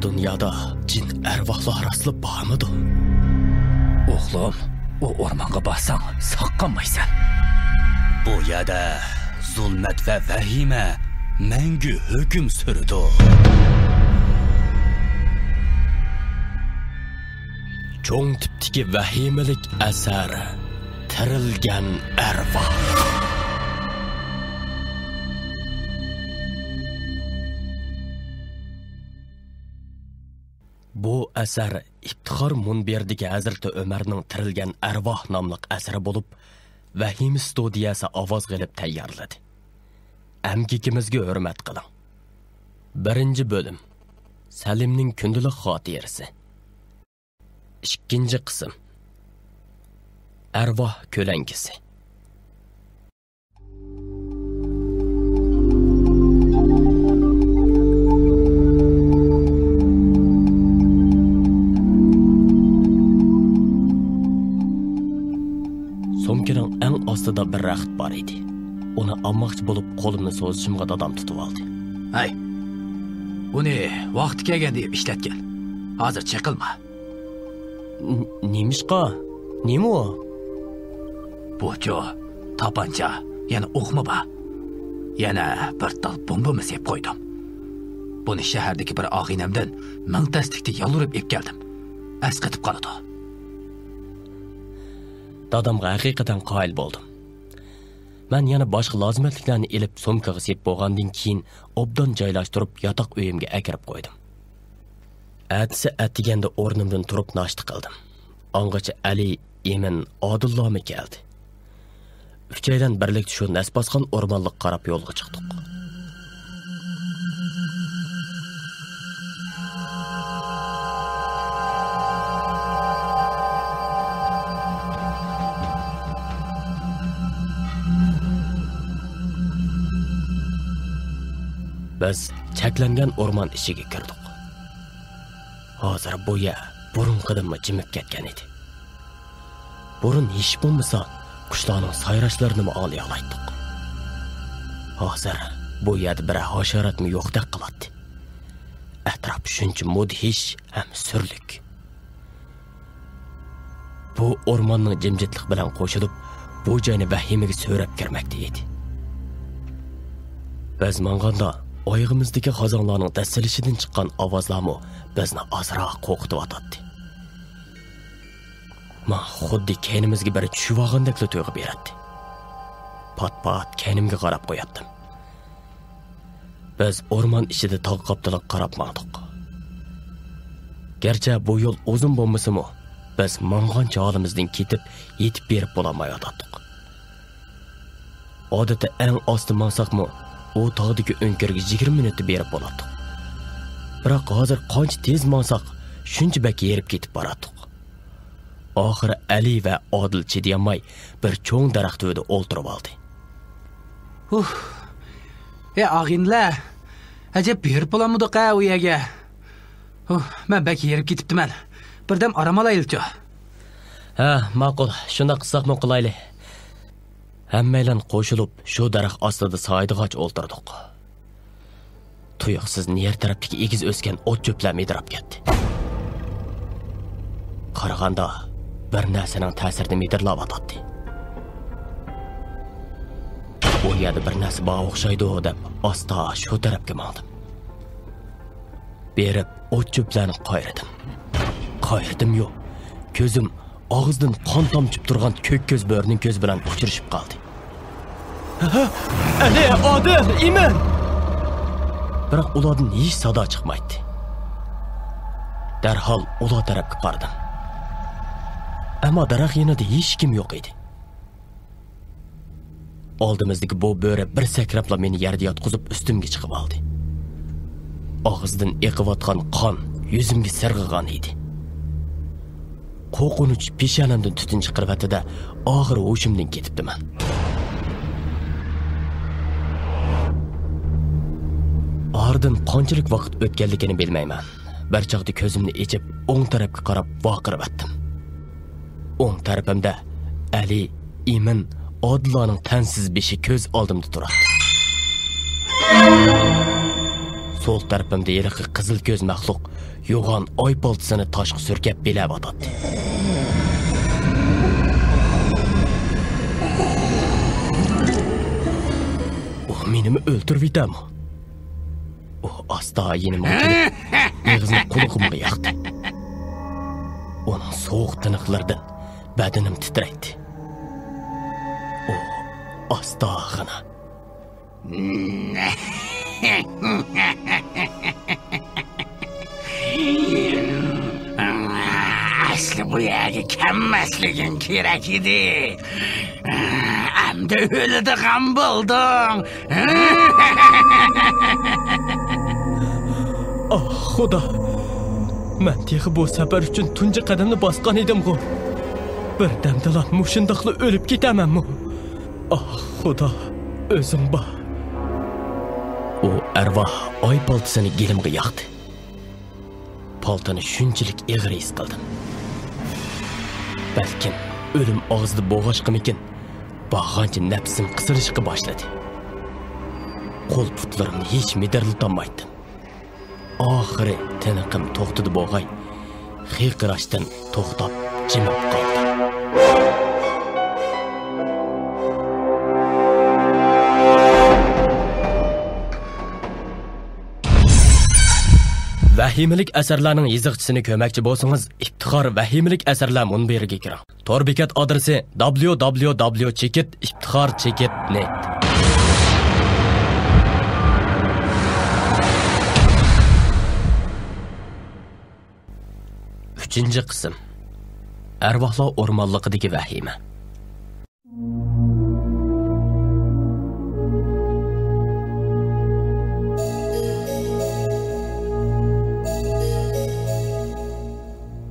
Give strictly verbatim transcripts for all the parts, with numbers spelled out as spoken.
دۇنيادا جىن ئەرۋاھلار راستلا بارمىدۇ؟ ئوغلۇم، ئۇ ئورمانغا بارساڭ، ساق قالمايسەن. بۇ يەردە زۇلمەت ۋە ۋەھىمە مەڭگۈ ھۆكۈم سۈرىدۇ. چوڭ تىپتىكى ۋەھىمىلىك ئەسەر، تىرىلگەن ئەرۋاھ. بۇ ئەسەر ئىپتىخار مۇنبىرىدىكى ھەزرىتى ئۆمەرنىڭ تىرىلگەن ئەرۋاھ ناملىق ئەسىرى بولۇپ، ۋەھىمە ستۇدىيەسى ئاۋازغا ئېلىپ تەييارلىدى. ئەمگىكىمىزگە ھۆرمەت قىلىڭ. بىرىنچى بۆلۈم. سەلىمنىڭ كۈندىلىك خاتىرىسى. ئىككىنچى قىسىم. ئەرۋاھ كۆلەڭگىسى. سومكىنىڭ ئەڭ ئاستىدا بىر رەخت بار ئىدى. ئۇنى ئالماقچى بولۇپ، قولۇمنى سوزۇشۇمغا دادام تۇتۇۋالدى. ھەي، ئۇنى ۋاقتى كەلگەندە ئىشلەتكىن. ھازىر چېقىلما. ن-، نېمىشقا؟ نېمە ئۇ؟ بۇچۇ، تاپانچا، يەنە ئوقمۇ بار؟ يەنە بىر تال بومبىمۇ سېپ قويدۇم. بۇنى شەھەردىكى بىر ئاغىنەمدىن مىڭ تەسلىكتە يالۋۇرۇپ ئېلىپ كەلدىم. ئەسقېتىپ قالىدۇ. دادامغا ھەقىقەتەن قايىل بولدۇم. مەن يەنە باشقا لازىمەتلىكلەرنى ئېلىپ سومكىغا سېلىپ بولغاندىن كېيىن، ئوبدان جايلاشتۇرۇپ، ياتاق ئۆيۈمگە ئەكىرىپ قويدۇم. ئەتىسى ئەتىگەندە ئورنۇمدىن تۇرۇپ ناشتا قىلدىم. ئاڭغىچە ئەلى، ئىمىن، ئادىللامۇ كەلدى. ئۈچەيلەن بىرلىكتە شۇ نەس باسقان ئورمانلىققا قاراپ يولغا چىقتۇق. بىز چەكلەنگەن ئورمان ئىچىگە كىردۇق. ھازىر بۇ يەر بۇرۇنقىدىنمۇ جىمىپ كەتكەن ئىدى. بۇرۇن ھېچ بولمىسا قۇشلارنىڭ سايراشلىرىنىمۇ ئاڭلىيالايتتۇق. ھازىر بۇ يەردە بىرەر ھاشاراتمۇ يوقتەك قىلاتتى. ئەتراپ شۇنچە مۇدھىش ھەم سۈرلۈك. بۇ ئورماننىڭ جىمجىتلىقى بىلەن قوشۇلۇپ، بۇ جاينى ۋەھىمىگە سۆرەپ كىرمەكتە ئىدى. بىز ماڭغاندا، ئايىغىمىزدىكى خازاڭلارنىڭ دەسسىلىشىدىن چىققان ئاۋازلارمۇ بىزنى ئازراق قورقۇتۇۋاتاتتى. ماڭا خۇددى كەينىمىزگە بىرى چۈشۈۋالغاندەكلا تۇيغۇ بېرەتتى. پات-پات كەينىمگە قاراپ قوياتتىم. بىز ئورمان ئىچىدە تاغ قاپتىلىغا قاراپ ماڭدۇق. گەرچە بۇ يول ئۇزۇن بولمىسىمۇ، بىز ماڭغانچە ھالىمىزدىن كېتىپ، يېتىپ بېرىپ بولالمايۋاتاتتۇق. ئادەتتە ئەڭ ئاستا ماڭساقمۇ، ئۇ تاغدىكى ئۆڭكۈرگە يىگىرمە مىنۇتتا بېرىپ بولاتتۇق. بىراق ھازىر قانچە تېز ماڭساق، شۇنچە بەك ھېرىپ كېتىپ باراتتۇق. ئاخىرى ئەلى ۋە ئادىل چىدىيالماي بىر چوڭ دەرەخ تۈۋىدە ئولتۇرۇۋالدى. ھۇھ. ئەي ئاغىنىلەر، ئەجەب بېرىپ بولالمىدۇق ھە ئۇ يەرگە. ھۇھ، مەن بەك ھېرىپ كېتىپتىمەن. بىردەم ئارام ئالايلىچۇ. ھە، ماقۇل، شۇنداق قىلساقمۇ قىلايلى. ھەممەيلەن قوشۇلۇپ شۇ دەرەخ ئاستىدا سايىدىغاچ ئولتۇردۇق. تۇيۇقسىز نېرى تەرەپتىكى ئېگىز ئۆسكەن ئوت-چۆپلەر مىدىراپ كەتتى. قارىغاندا، بىر نەرسىنىڭ تەسىرىدە مىدىرلاۋاتاتتى. ئۇ يەردە بىر نەرسە بار ئوخشايدۇ دەپ، ئاستا شۇ تەرەپكە ماڭدىم. بېرىپ ئوت-چۆپلەرنى قايرىدىم. قايرىدىميۇ، كۆزۈم ئاغزىدىن قان تامچىپ تۇرغان كۆك كۆز بۆرىنىڭ كۆزى بىلەن ئۇچرىشىپ قالدى. ئەلى، ئادىل، ئىمىن! بىراق ئۇلاردىن ھېچ سادا چىقمايتتى. دەرھال ئۇلار تەرەپكە قارىدىم. ئەمما دەرەخ يېنىدا ھېچكىم يوق ئىدى. ئالدىمىزدىكى بۇ بۆرە بىر سەكرەپلا مېنى يەردە ياتقۇزۇپ، ئۈستۈمگە چىقىۋالدى. ئاغزىدىن ئېقىۋاتقان قان يۈزۈمگە سىرغىغان ئىدى. قورقۇنچ پېشانەمدىن تۈتۈن چىقىرىۋەتتى-دە، ئاخىرى ھوشۇمدىن كېتىپتىمەن. ئارىدىن قانچىلىك ۋاقىت ئۆتكەنلىكىنى بىلمەيمەن. بىر چاغدا كۆزۈمنى ئېچىپ، ئوڭ تەرەپكە قاراپ ۋارقىرىۋەتتىم. ئوڭ تەرىپىمدە ئەلى، ئىمىن، ئادىللانىڭ تەنسىز بېشى كۆز ئالدىمدا تۇراتتى. سول تەرىپىمدە ھېلىقى قىزىل كۆز مەخلۇق يوغان ئاي پالتىسىنى تاشقا سۈركەپ بىلەۋاتاتتى. ئۇ مېنىمۇ ئۆلتۈرۈۋېتەرمۇ؟ ئۇ ئاستا يېنىمغا كېلىپ، مېغىزىنى قۇلىقىمغا ياقتى. ئۇنىڭ سوغۇق تىنىقلىرىدىن بەدىنىم تىترەيتتى. ئۇ ئاستاغىنا. ئەسلى بۇ يەرگە كەلمەسلىكىڭ كېرەك ئىدى. ئەمدى ئۆلىدىغان بولدۇڭ. ئاھ، خۇدا! مەن تېخى بۇ سەپەر ئۈچۈن تۇنجى قەدەمنى باسقان ئىدىمغۇ؟ بىردەمدىلا مۇشۇنداقلا ئۆلۈپ كېتەرمەنمۇ؟ ئاھ، خۇدا، ئۆزۈڭ بار. ئۇ ئەرۋاھ ئاي پالتىسىنى گېلىمغا ياقتى. پالتىنى شۇنچىلىك ئېغىر ھېس قىلدىم. بەلكىم ئۆلۈم ئاغزىدا بولغاچقىمىكىن، بارغانچە نەپىسىم قىسىلىشقا باشلىدى. قول-پۇتلىرىمنى ھېچ مىدىرلىتالمايتتىم. ئاخىرى تىنىقىم توختىدى بولغاي، خىرقىراشتىن توختاپ جىمىپ قالدىم. ۋەھىمىلىك ئەسەرلەرنىڭ يېزىقچىسىنى كۆرمەكچى بولسىڭىز، ئىپتىخار ۋەھىمىلىك ئەسەرلەر مۇنبىرىگە كىرىڭ. تور بېكەت ئادرېسى: دابليۇ دابليۇ دابليۇ چېكىت ئىپتىخار چېكىت نېت. ئۈچىنچى قىسىم. ئەرۋاھلار ئورمانلىقىدىكى ۋەھىمە.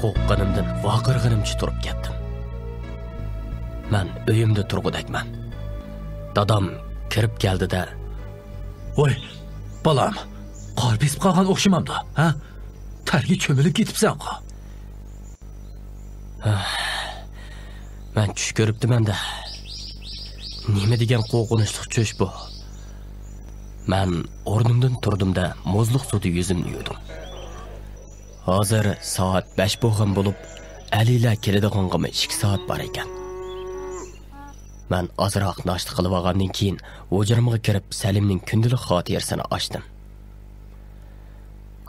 قورققىنىمدىن ۋارقىرىغىنىمچە تۇرۇپ كەتتىم. مەن ئۆيۈمدە تۇرغۇدەكمەن. دادام كىرىپ كەلدى-دە، ۋاي، بالام، قار بېسىپ قالغان ئوخشىمامدۇ، ھە؟ تەرگە چۆمۈلۈپ كېتىپسەنغۇ؟ مەن چۈش كۆرۈپتىمەن-دە. نېمە دېگەن قورقۇنچلۇق چۈش بۇ؟ مەن ئورنۇمدىن تۇردۇم-دە، مۇزلۇق سۇدا يۈزۈمنى يۇدۇم. ھازىر سائەت بەش بولغان بولۇپ، ئەلىلەر كېلىدىغانغىمۇ ئىككى سائەت بار ئىكەن. مەن ئازراق ناشتا قىلىۋالغاندىن كېيىن، ھۇجرىمغا كىرىپ، سەلىمنىڭ كۈندىلىك خاتىرىسىنى ئاچتىم.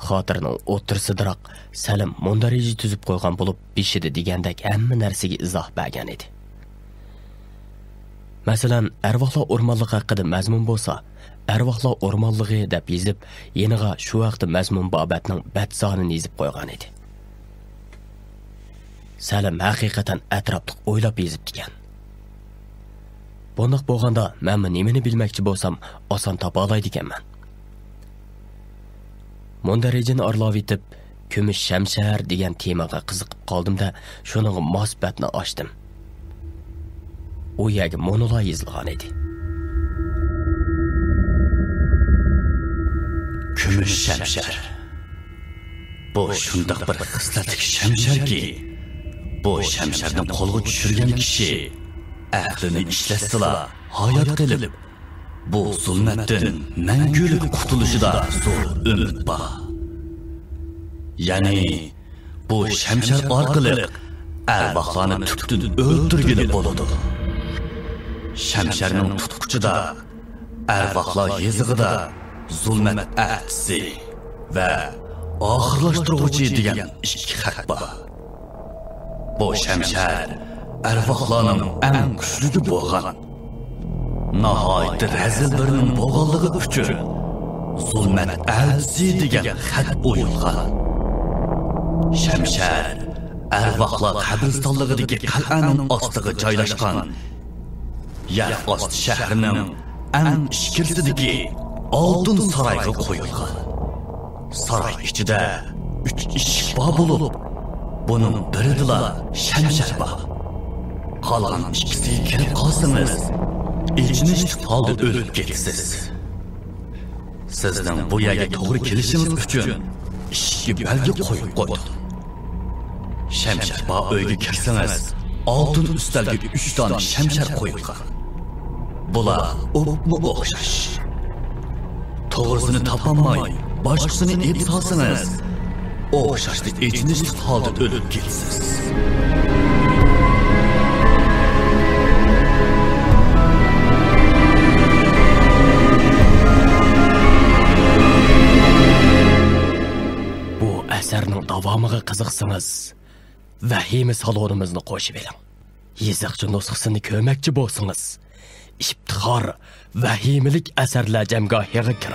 خاتىرىنىڭ ئوتتۇرىسىدىراق سەلىم مۇندەرىجە تۈزۈپ قويغان بولۇپ، بېشىدا دېگەندەك ھەممە نەرسىگە ئىزاھ بەرگەن ئىدى. مەسىلەن، ئەرۋاھلار ئورمانلىقى ھەققىدە مەزمۇن بولسا، ئەرۋاھلار ئورمانلىقى دەپ يېزىپ، يېنىغا شۇ ھەقتە مەزمۇن بابەتنىڭ بەت سانىنى يېزىپ قويغان ئىدى. سەلىم ھەقىقەتەن ئەتراپلىق ئويلاپ يېزىپتىكەن. بۇنداق بولغاندا، مەنمۇ نېمىنى بىلمەكچى بولسام، ئاسان تاپالايدىكەنمەن. مۇندەرىجىنى ئارىلاۋېتىپ، كۈمۈش شەمشەر دېگەن تېمىغا قىزىقىپ قالدىم-دە، شۇنىڭغا ماس بەتنى ئاچتىم. ئۇ يەرگە مۇنۇلار يېزىلغان ئىدى. كۈمۈش شەمشەر. بۇ شۇنداق بىر خىسلەتلىك شەمشەركى، بۇ شەمشەرنى قولغا چۈشۈرگەن كىشى ئەقلىنى ئىشلەتسىلا ھايات قېلىپ، بۇ زۇلمەتتىن مەڭگۈلۈك قۇتۇلۇشىدا زور ئۈمىد بار. يەنى، بۇ شەمشەر ئارقىلىق ئەرۋاھلارنى تۈپتىن ئۆلتۈرگىلى بولىدۇ. شەمشەرنىڭ تۇتقۇچىدا، ئەرۋاھلار يېزىقىدا زۇلمەت ئەتىسى ۋە ئاخىرلاشتۇرغۇچى دېگەن ئىككى خەت بار. بۇ شەمشەر ئەرۋاھلارنىڭ ئەڭ كۈچلۈكى بولغان، ناھايىتى رەزىل بىرىنىڭ بولغانلىقى ئۈچۈن زۇلمەت ئەتىسى دېگەن خەت ئويۇلغان. شەمشەر ئەرۋاھلار قەبرىستانلىقىدىكى قەلئەنىڭ ئاستىغا جايلاشقان يەر ئاستى شەھىرىنىڭ ئەڭ ئىچكىرىسىدىكى ئالتۇن سارايغا قويۇلغان. ساراي ئىچىدە ئۈچ ئىشىك بار بولۇپ، بۇنىڭ بىرىدىلا شەمشەر بار. قالغان ئىككىسىگە كىرىپ قالسىڭىز، ئېچىنىشلىق ھالدا ئۆلۈپ كېتىسىز. سىزنىڭ بۇ يەرگە توغرا كېلىشىڭىز ئۈچۈن ئىشىككە بەلگە قويۇپ قويدۇم. شەمشەر بار ئۆيگە كىرسىڭىز، ئالتۇن ئۈستەلگە ئۈچ دانە شەمشەر قويۇلغان. بۇلار ئوپمۇ ئوخشاش. توغرىسىنى تاپالماي، باشقىسىنى ئېپ سالسىڭىز، ئوخشاشلا ئېچىنىشلىق ھالدا ئۆلۈپ كېتىسىز. بۇ ئەسەرنىڭ داۋامىغا قىزىقسىڭىز، ۋەھىمە سالونىمىزنى قوشۇۋېلىڭ. يېزىقچە نۇسخىسىنى كۆرمەكچى بولسىڭىز، ئىپتىخار ۋەھىمىلىك ئەسەرلەر جەمگاھىغا كىرىڭ.